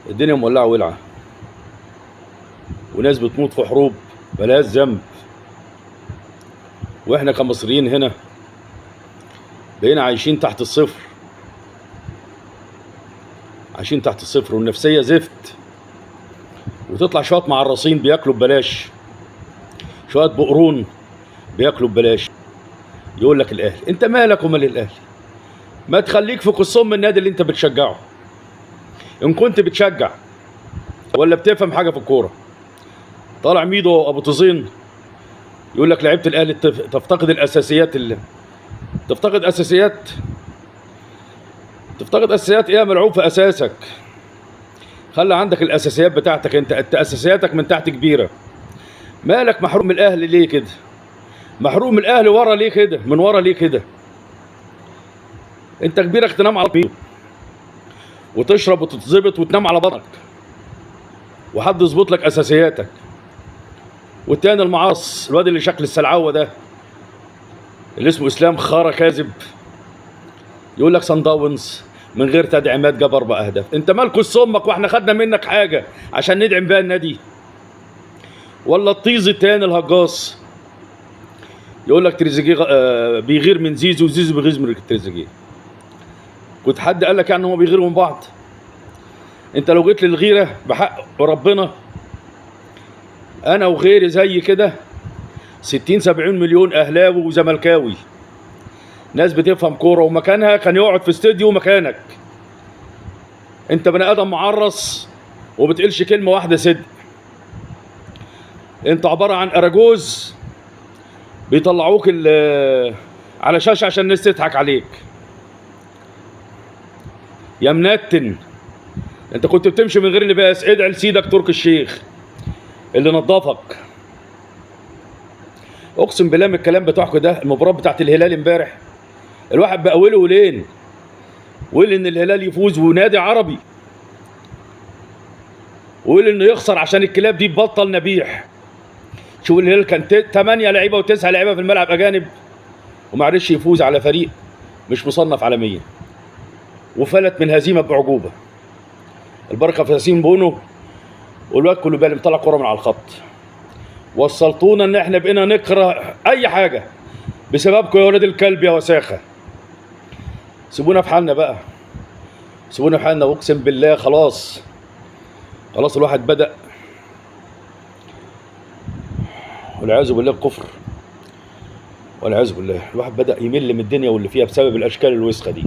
الدنيا مولعه ولعه، وناس بتموت في حروب ملهاش ذنب، واحنا كمصريين هنا بقينا عايشين تحت الصفر، عايشين تحت الصفر، والنفسية زفت. وتطلع شوية معرصين بياكلوا ببلاش، شوية بقرون بياكلوا ببلاش. يقول لك الاهلي، انت مالك ومال الاهلي؟ ما تخليك في قصهم النادي اللي انت بتشجعه، ان كنت بتشجع ولا بتفهم حاجة في الكورة. طالع ميدو ابو طزين يقول لك لعيبة الاهلي تفتقد الاساسيات، اللي تفتقد اساسيات، تفتقد اساسيات ايه يا ملعوب في اساسك؟ خلي عندك الاساسيات بتاعتك انت، انت اساسياتك من تحت كبيرة. مالك محروم من الاهلي ليه كده؟ محروم من الاهلي ورا ليه كده؟ من ورا ليه كده؟ انت كبيرك تنام على بطنك وتشرب وتتظبط وتنام على بطنك، وحد يظبط لك اساسياتك. والتاني المعاص الواد اللي شكل السلعوه ده اللي اسمه اسلام خارة كاذب، يقول لك صن داونز من غير تدعيمات جاب 4 اهداف. انت مالكوا امك واحنا خدنا منك حاجة عشان ندعم بيها النادي؟ ولا الطيز التاني الهجاص يقول لك تريزيجيه بيغير من زيزو وزيزو بيغير من تريزيجيه. كنت حد قال لك يعني هو بيغيروا من بعض؟ انت لو جيت للغيره بحق ربنا، انا وغيري زي كده 60 70 مليون اهلاوي وزملكاوي، ناس بتفهم كورة ومكانها كان يقعد في استوديو مكانك. انت بني ادم معرص وبتقلش كلمة واحدة صدق. انت عبارة عن اراجوز بيطلعوك على شاشة عشان الناس تضحك عليك يا منتن. انت كنت بتمشي من غير لباس. ادعي لسيدك تركي الشيخ اللي نظفك. اقسم بالله من الكلام بتاعكم ده، المباراة بتاعت الهلال امبارح الواحد بأوله ولين وقال ان الهلال يفوز ونادي عربي، وقال انه يخسر عشان الكلاب دي تبطل نبيح. شوف الهلال كان 8 لعيبة و9 لعيبة في الملعب اجانب، ومعرفش يفوز على فريق مش مصنف عالميا، وفلت من هزيمة باعجوبه. البركة في ياسين بونو والواد كله بالي مطلع كورة من على الخط. وصلتونا ان احنا بقينا نكره اي حاجة بسببكم يا ولاد الكلب يا وساخة. سيبونا في حالنا بقى، سيبونا في حالنا. واقسم بالله خلاص خلاص الواحد بدأ والعياذ بالله بكفر، والعياذ بالله الواحد بدأ يمل من الدنيا واللي فيها بسبب الاشكال الوسخة دي.